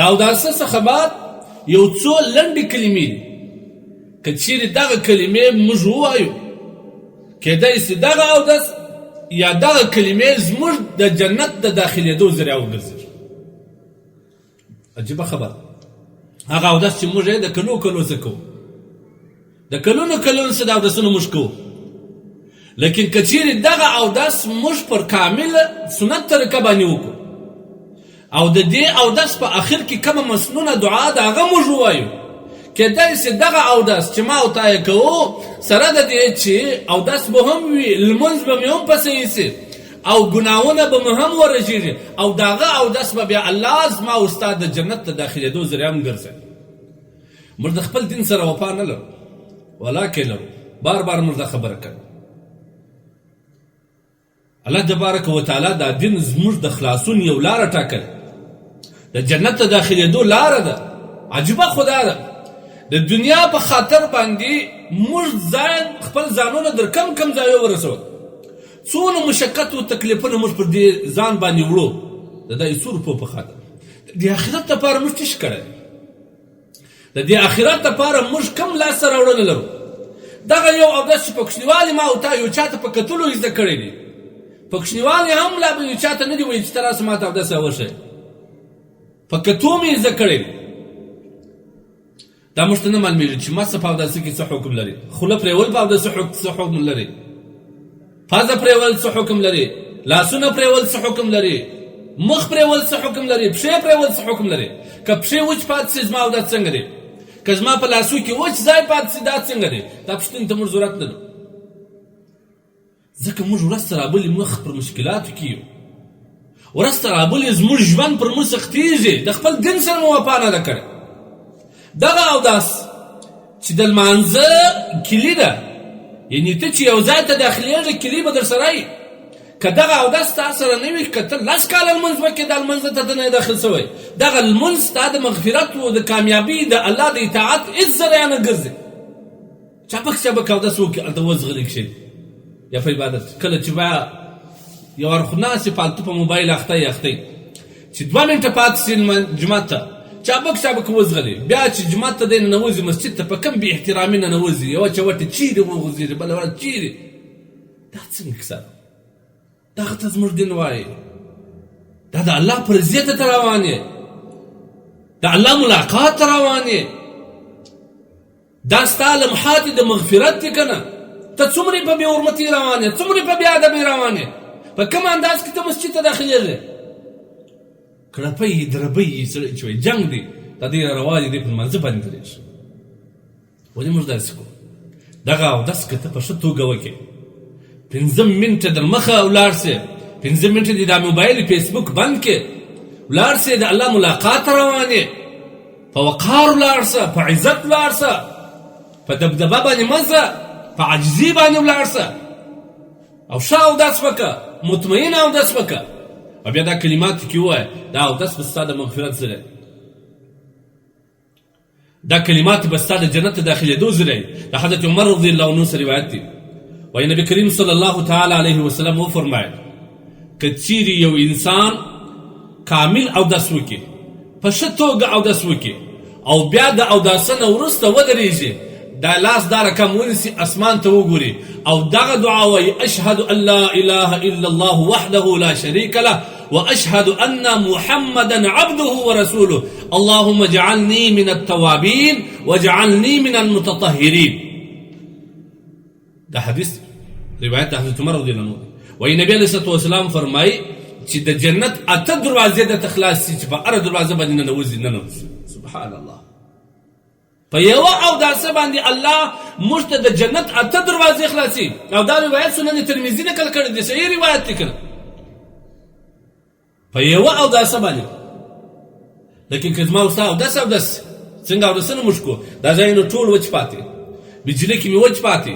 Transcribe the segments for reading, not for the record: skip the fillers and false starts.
د اوداسه څخه بعد یو څو لنډې کلمې دي، که چیرې دغه کلمې موږ ووایو، کیدای شي دغه اودس یا دغه کلمې زموږ د جنت د داخلېدو ذریعه وګرځي. عجیبه خبره، هغه اودس چې موږ یې د کلو کلو څخه کوو، د کلونو کلونو څخه د اودسونه موږ کوو، لیکن که چیرې دغه اودس موږ پر کامل سنت طریقه باندې وکړو او د دې اودس په اخر کې کومه مسنونه دعا ده هغه موږ ووایو، کېدای شي دغه اودس چې ما او تا یې کوو، سره د دې چې اودس به هم وي، لمونځ به مې هم پسې ایسي او ګناهونه به مې هم ورژېږي، او د هغه اودس به بیا الله زما او ستا د جنت د داخلېدو ذریعه هم ګرځوي. موږ د خپل دین سره وفا نه لرو، ولاکه لرو، بار بار موږ دا خبره کړې. الله تبارک وتعالی دا دین زموږ د خلاصون یو لاره ټاکلې، د جنت ته داخلېدو لاره ده. عجیبه خدا ده، د دنیا په خاطر باندې موږ ځان خپل ځانونه در کم کم ځایو ورسول، څونه مشقت او تکلیفونه موږ پر دې ځان باندې وړو د دې څو روپو په خاطر. د آخرت لپاره موږ څه شي کړی؟ د دې آخرت لپاره موږ کم لاسته راوړنه لرو؟ دغه یو اودس چې په کوچنیوالي ما او تا یو چاته په کتلو یې زده کړی دی، په کوچنیوالي هم لا به یو چاته نه دي ویلي چې ته راسه ما ته اودس راوښیه، په کتو مې یې زده کړی دی. دا موږ ته نه معلومېږي چې مسه په اوداسه کې څه حکم لري، خوله پرېول په اوداسه څه حکم لري، پزه پرېول څه حکم لري، لاسونه پرېول څه حکم لري، مخ پرېول څه حکم لري، پښې پرېول څه حکم لري. که پښې وچ پاتې شي زما اودس څنګه دی، که زما په لاسو کې وچ ځای پاتې شي دا څنګه دی، دا پوښتنې ته موږ ضرورت نه لرو، ځکه موږ ورځ تر بلې مخ پر مشکلاتو کې یو، ورځ تر بلې زموږ ژوند پر موږ سختېږي، د خپل دین سره مو وفا نه ده کړې. دغه اوداس چې د لمانځه کلي ده، یعنی ته چې یو ځای ته داخلېږې کلي به درسره وي، که دغه اودس ستا سره نه وي، که ته لس کاله لمونځ وکړې دا لمونځ ته ته نه داخل شوی، دغه لمونځ ستا د مغفرت و د کامیابي د الله د اطاعت هېڅ ذریعه نه ګرځي. چابک چابک اودس وکړي هلته وځغلي کښېني یا په عبادت. کله چې بیا یو وار خو ناست یې فالتو په موبایل اخته یې اخته یې، چې 2 منټه پاتې شي جومات ته چابک چابک وځغلي، بیا چې جومات ته دی ننوځي مسجد ته په کم بې احترامي ننوځي، یوه چوټه چیرې وغورځېږي بله ورځ چیرې. دا څنګه کیسه ده؟ دغه ته زموږ دین وایي، دا د الله پر رضیه ته روان یې، د الله ملاقات ته روان یې، دا ستا لمحات د مغفرت دي که نه؟ ته څومره په بې حرمتۍ روان یې، څومره په بې ادبۍ روان یې، په کوم انداز کې ته مسجد ته داخلېږې؟ کړپۍ یې دربۍ یې سړی چې وایي جنګ دی، دا دی روان دی په لمانځه باندې درېږي. ولې موږ داسې کوو؟ دغه اودس که ته په ښه توګه وکړې، 5 منټه در مخه ولاړ سې، 5 منټه دې دا موبایل فیسبوک بند کړې، ولاړ سې د الله ملاقات ته روان یې، په وقار ولاړ سه، په عزت ولاړ سه، په دبدبه باندې مه ځه، په عاجزي باندې ولاړ سه او ښه اودس وکړه، مطمئن اودس وکړه، او بیا دا کلمات کې ووایه، دا اودس به ستا د مغفرت ذریعه، دا کلمات به ستا د جنت ته داخلېدو ذریعه. د حضرت عمر رضی الله عنه سره روایت دی، وایي نبی کریم صلی الله تعالی علیه وسلم وفرمایل، که چیرې یو انسان کامل اودس وکړي، په ښه توګه اودس وکړي او بیا د اوداسه نه وروسته ودرېږي، دا لاس دا رقم ونیسي، اسمان ته وګوري او دغه دعا وایي، اشهد ان لا اله الا الله وحده لا شریک له واشهد ان محمدا عبده ورسوله اللهم اجعلني من التوابين واجعلني من المتطهرين. دا حدیث روایت حضرت عمر رضی الله عنه وایي نبی علیه الصلاة والسلام فرمایي چې د جنت 8 دروازې د تخلاص شي، چې په هره دروازه باندې ننوځي ننوځي. سبحان الله، په یوه اوداسه باندې الله موږ ته د جنت 8 دروازې خلاصي. او دا روایت سنن ترمذي نقل کړی دی، صحیح روایت دی کنه، په یوه اوداسه باندې. لیکن که زما او ستا اودس اودس څنګه اودسونه موږ کوو، دا ځایونه ټول وچ پاتې، بجلي کې مې وچ پاتې،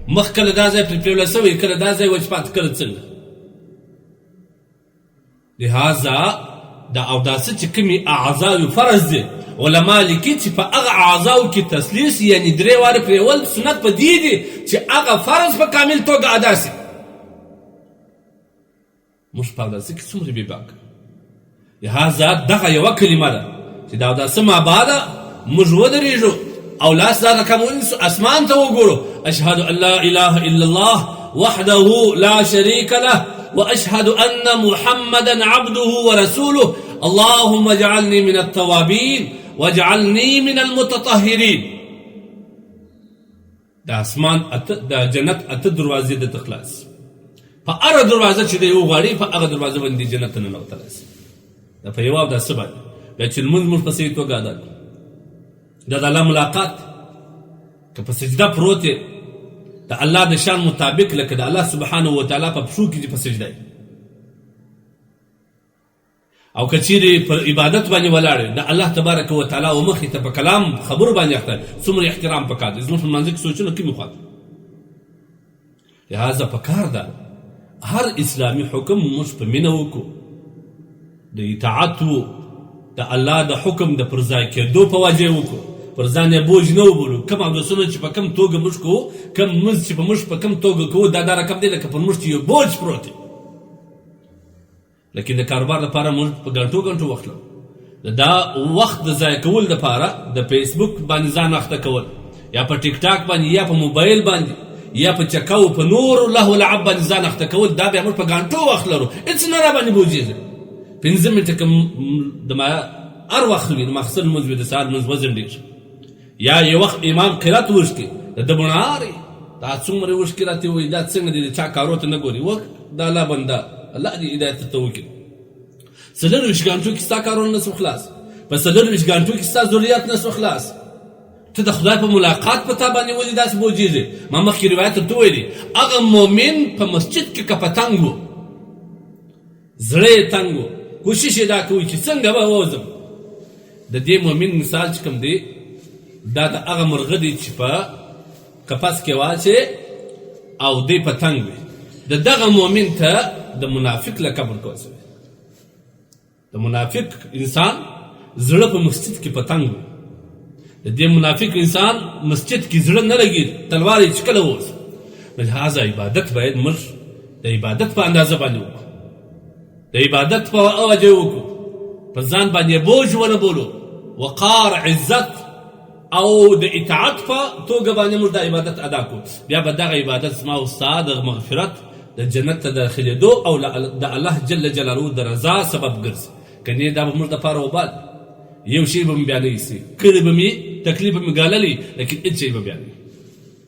مخ کله دا ځای پرې پرېولی شوی، کله دا ځای وچ پاتې، کله څنګه. لهذا د اوداسه چې کومې اعضاوې فرض دي، علما لیکي چې په هغه اعضاو کې تثلیث یعنی 3 وارې پرېول سنت په دې دي چې هغه فرض په کامل توګه ادا شي. موږ په اوداسه کې څومره بې باکه. لهذا دغه یوه کلمه ده چې د اوداسه مابعده موږ ودرېږو او لاس دا رقم ونیسو، اسمان ته وګورو، اشهد ان لا اله الا الله وحده لا شريك له واشهد ان محمدا عبده ورسوله اللهم اجعلني من التوابين واجعلني من المتطهرين. د اسمان اته، د جنت اته دروازې د ته خلاص، په هره دروازه چې دی وغواړي په هغه دروازه باندې جنت ته ننوتلی شي. دا په یوه اوداسه باندې. بیا چې لمونځ موږ په صحیح توګه ادا کړو، دا د الله ملاقات، که په سجده پروت یې د الله د شان مطابق، لکه د الله سبحانه وتعالی په پښو کې چې په سجده یې، او که چیرې پر عبادت باندې ولاړ د الله تبارک و تعالی او مخې ته په کلام خبرو باندې اخته، څومره احترام پکار دی. زموږ په لمانځه کې سوچونه کومې خوا ته؟ لهذا پکار ده هر اسلامي حکم موږ په مینه وکړو، د اطاعت وو، د الله د حکم د پر ځای کېدو په وجه وکړو، پر ځان یې بوج نه وبولو. کوم اودسونه چې په کوم توګه موږ کوو، کوم لمونځ چې په موږ په کوم توګه کوو، دا دا رقم دی لکه پر موږ چې یو بوج پروت دی. لیکن د کاروبار لپاره موږ په ګنټو ګنټو وخت لرو. د دا وخت د ضایع کول لپاره د فیسبوک باندې ځان اخته کول، یا په ټیک ټاک باندې، یا په موبایل باندې، یا په چکاو په نورو لهو لعب باندې ځان اخته کول، دا بیا موږ په ګنټو وخت لرو، هېڅ نه را باندې بوجېږي. 5 منټه که د ما هر وخت وي، د ماخستن لمونځ وي، د سهار لمونځ وځنډېږي، یا یو وخت امام قرات وشکي، د ده بڼارې دا څومره وشکي راته وایي، دا څنګه دی، د چا کارو ته نه ګوري. وک د الله بنده، الله دې هدایت ته وکړي. 24 ګانټو کې ستا کارونه نه سو خلاص، په 24 ګانټو کې ستا ضروریات نه سو خلاص، ته د خدای په ملاقات په تا باندې ولې داسې بوجېږي؟ ما مخکې روایت درته ویلي، هغه مؤمن په مسجد کې که په تنګ و، زړه یې تنګ و، کوشش یې دا کوي چې څنګه به ووځم. د دې مؤمن مثال چې کوم دی، دا د هغه مرغه دی چې په قفس کې واچې او دی په تنګ وي. د دغه مؤمن ته د منافق لقب ورکول شوی. د منافق انسان زړه په مسجد کې په تنګ وي. د دې منافق انسان مسجد کې زړه نه لګي، تلوار یې چې کله ووځي. لهذا عبادت باید موږ د عبادت په اندازه باندې وکړو، د عبادت په وجه وکړو، په ځان باندې بوج ونه بولو، وقار، عزت او د اطاعت په توګه باندې موږ دا عبادت ادا کړو. بیا به دغه عبادت زما او ستا د مغفرت، د جنت ته داخلېدو او د الله جل جلاله د رضا سبب ګرځي. کنې دا به موږ دپاره وبال، یو شی به مې بیا نه ایسي، کړی به مې، تکلیف به مې ګاللی، لیکن هېڅ شی به بیا نه.